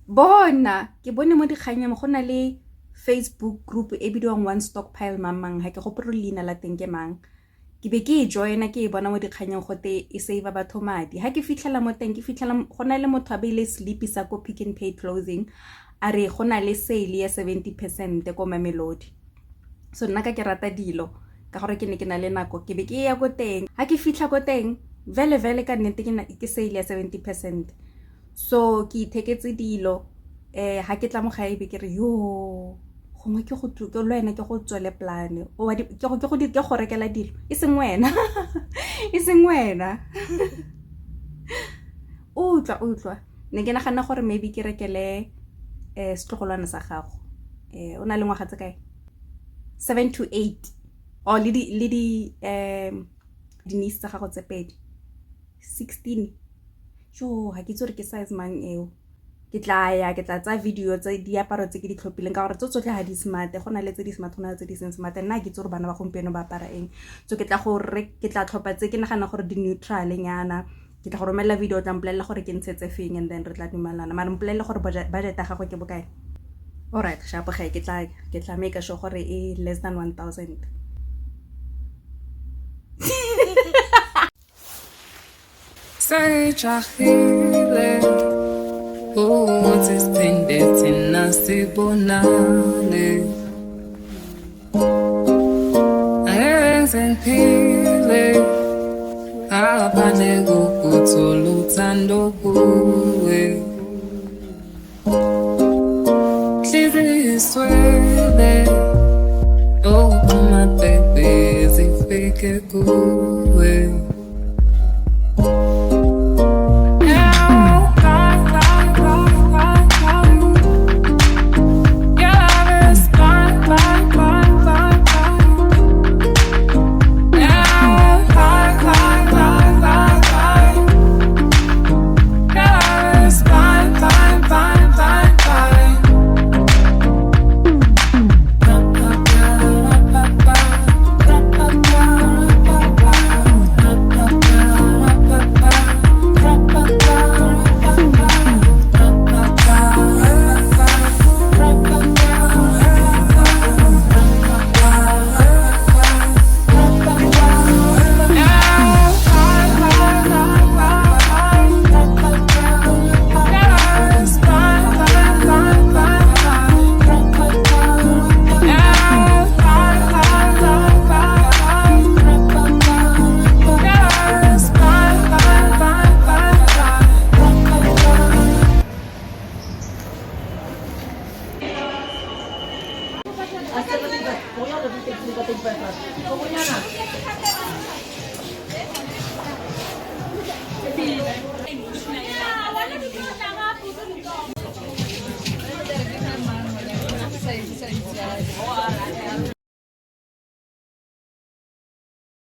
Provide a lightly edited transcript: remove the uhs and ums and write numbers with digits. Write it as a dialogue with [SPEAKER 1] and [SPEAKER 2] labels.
[SPEAKER 1] Bona, ke bone mo dikganyeng go na le Facebook group e bidiwang One Stockpile mang mang, ga ke gopole leina la teng ke mang. Ke be ke e joina ke e bona mo dikganyeng gote e save batho madi. Ha ke fitlhela mo teng ke fitlhela go na le motho a beile slip sa ko Pick n Pay Clothing a re go na le sale ya 70% ko Mamelodi. So nna ka ke rata dilo ka gore ke ne ke na le nako ke be ke ya ko teng. Ha ke fitlha ko teng vele vele ka nnete ke sale ya 70%. So ke itheketse dilo ha ke tla mo gae be ke re yo gongwe ke go ke le wena ke go tswele plan ke go ke go ke go rekela dilo e seng wena e seng wena utlwa utlwa ne ke nagana gore maybe ke rekele setlogolwana sa gago o na le ngwaga tse kae 7 to 8 or le di le di di niece tsa gago tse pedi 16 jo ga ke itse gore ke size mang eo. Ke tla ya ke tla tsaya video tse diaparo tse ke di tlhophileng ka gore tse tsotlhe ga di smart go na le tse di smart go na le tse di seng smart nna ke itse gore bana ba gompieno ba apara eng. So ke tla gore ke tla tlhopha tse ke nagana gore di neutral nyana ke tla go romelela video o tla mpolelela gore ke ntshe tse feng and then re tla dumelana mare mpolelele gore budget ya gago ke bokae. Alright shapo ge ke tla make sure gore e less than 1000.
[SPEAKER 2] Sejahile ukuthi siphinde thina sibonane angeke ngiphile ngaphandle kokuthola uthando kuwe Nhliziyo iswele oh my baby zifike kuwe.